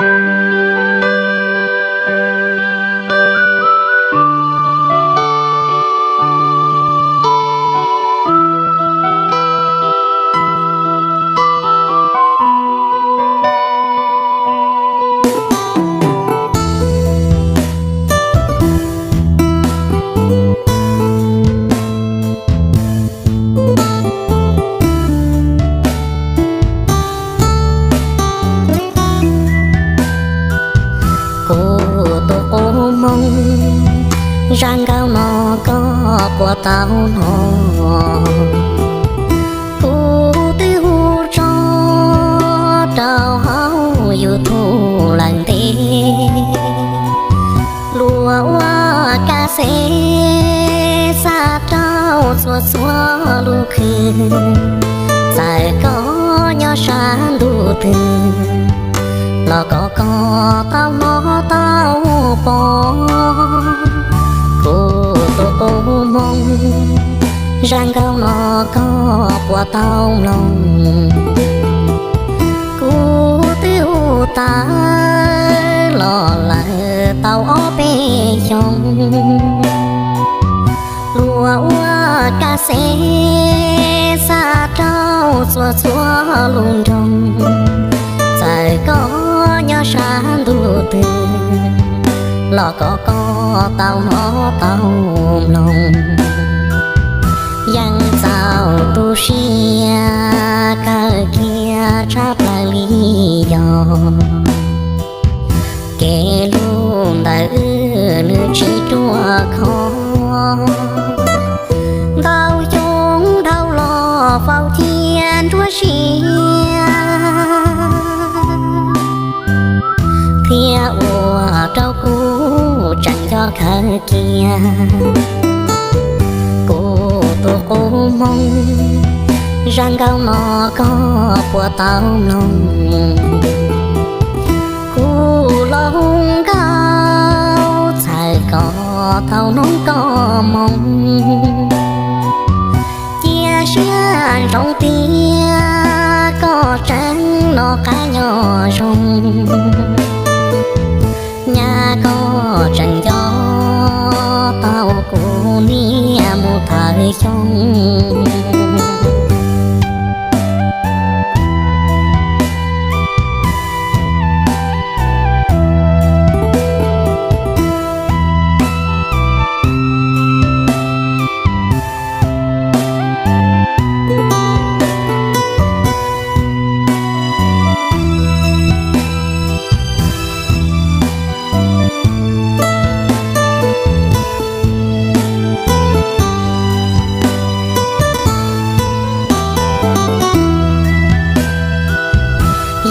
Kuv tus qub hmoob, zaj nkauj no koj puas tau hnov? Kuv twb hu tso rau hauv YouTube lawm ntev, luag ua kaj xev xa rau txhua txhua lub khw. Txawm koj nyob sab ntuj twg los kom koj tau hnov tau pom. Kuv tus qub hmoob, zaj nkauj no koj puas tau mloog? Kuv twb hu tawm los lawm tau ob peb xyoos, luag ua kaj xev xa rau txhua txhua lub nroog. Txawm koj nyob sab ntuj twg los kom koj tau hnov tau mloog. Yeej txaus tu siab kawg kiag tshaj plaws li yog kev hlub ntawm wb nws tsis ruaj khov. Ntau xyoo dhau los faus cia nruab siab thiab ua rau kuv tseem nco kawg kiag. Kuv tus qub hmoob, zaj nkauj no koj puas tau mloog? Kuv los hu nkauj txhawm kom tau hnub koj moo. Cia siab ntsoov tias koj tseem noj qab nyob zoo, nyaj koj tseem nco tau kuv niam mus thawm xyoo.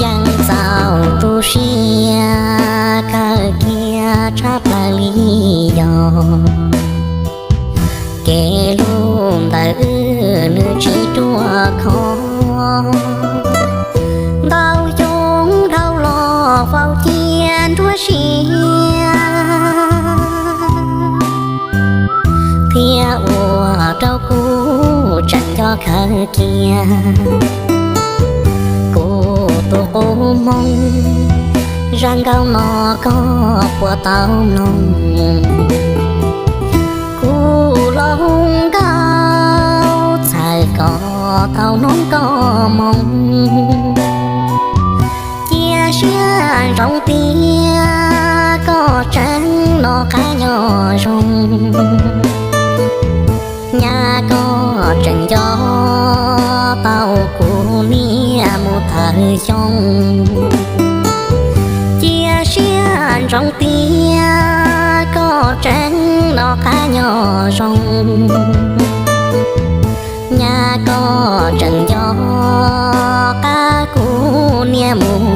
Yeej txaus tu siab kawg kiag tshaj plaws li yog kev hlub ntawm wb nws tsis ruaj khov. Ntau xyoo dhau los faus cia nruab siab thiab ua rau kuv tseem nco kawg kiag. Kuv tus qub hmoob, zaj nkauj no koj puas tau mloog? Kuv los hu nkauj txhawm kom tau hnub koj moo. Cia siab ntsoov tias koj tseem noj qab nyob zoo, nyaj koj tseem nco tau kuv niam mus thawm xyoo. Cia siab ntsoov tias koj tseem noj qab nyob zoo, nyaj koj tseem nco qab kuv niam mus